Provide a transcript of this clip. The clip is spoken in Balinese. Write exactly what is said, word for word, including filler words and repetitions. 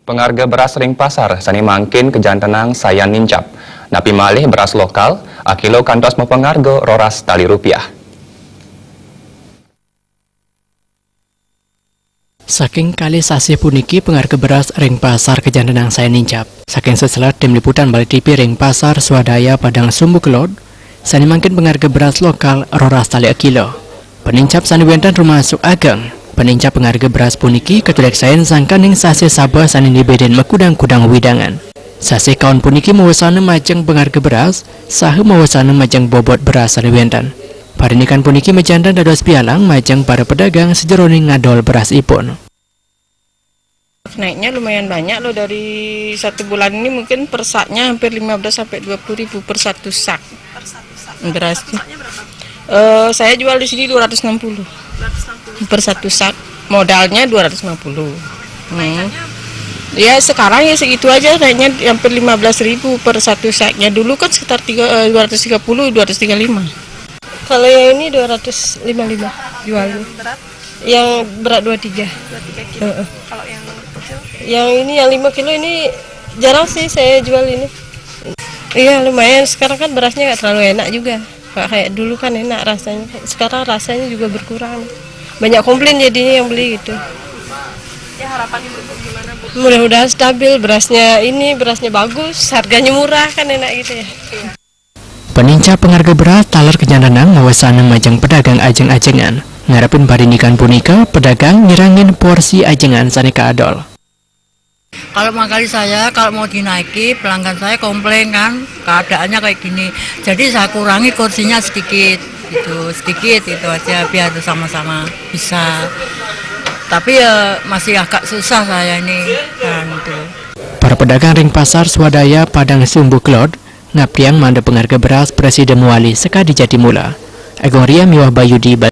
Pengarga beras ring pasar sane mangkin kajantenang sayan nincap. Napi malih beras lokal, akilo kantos mapangarga roras tali rupiah. Saking kalih sasih puniki, pengarga beras ring pasar kajantenang sayan nincap. Saking Seselat, Tim Liputan Bali T V ring Pasar Swadaya Padang Sumbu Kelod, sane mangkin pengarga beras lokal roras tali akilo. Panincap sane wenten rumasuk ageng. Panincap pengarga beras puniki katulik sayan sangkaning sasih Sabeh sane nibedin makudang-kudang wewidangan. Sasih kaon puniki mawasana majeng pengarga beras, saha mawasana majeng bobot beras sane wenten. Parinikan puniki majanten dados pialang majeng para pedagang sajeroning ngadol berasipun. Naiknya lumayan banyak loh, dari satu bulan ini mungkin per saknya hampir lima belas sampai dua puluh ribu per satu sak. Per satu sak. Beras. Satu saknya berapa? Eh, saya jual di sini dua ratus enam puluh. Dua ratus enam puluh. Per satu sak. Modalnya dua ratus lima puluh. Hmm. Kenaikannya? Ya, sekarang ya segitu aja, naiknya hampir lima belas ribu per satu saknya. Dulu kan sekitar tiga, eh, dua ratus tiga puluh, dua ratus tiga puluh lima. Kalau yang ini dua ratus lima puluh lima jualnya. Yang berat? Yang berat dua tiga. Dua tiga kilo. Heeh. Kalau yang kecil? Yang ini, yang lima kilo ini jarang sih saya jual ini. Iya, lumayan. Sekarang kan berasnya nggak terlalu enak juga. Nggak kayak dulu kan enak rasanya. Sekarang rasanya juga berkurang. Banyak komplain jadinya yang beli gitu. Ya, harapan Ibu gimana, Bu? Mudah-mudahan stabil berasnya ini, berasnya bagus, harganya murah kan enak gitu ya. Panincap pangarga beras taler kajantenang mawasana majeng pedagang ajeng-ajengan. Ngarepin parinikan punika, pedagang nyerangin porsi ajengan sane kaadol. Kalau mangkali saya, kalau mau dinaiki, pelanggan saya komplain kan, keadaannya kayak gini. Jadi saya kurangi kursinya sedikit, gitu, sedikit itu aja biar sama-sama bisa. Tapi ya masih agak susah saya ini, kan itu. Para pedagang ring Pasar Swadaya Padang Sumbu Kelod ngaptiang mangda pangarga beras prasida mawali sakadi jati mula. Agung Ria miwah Bayudi.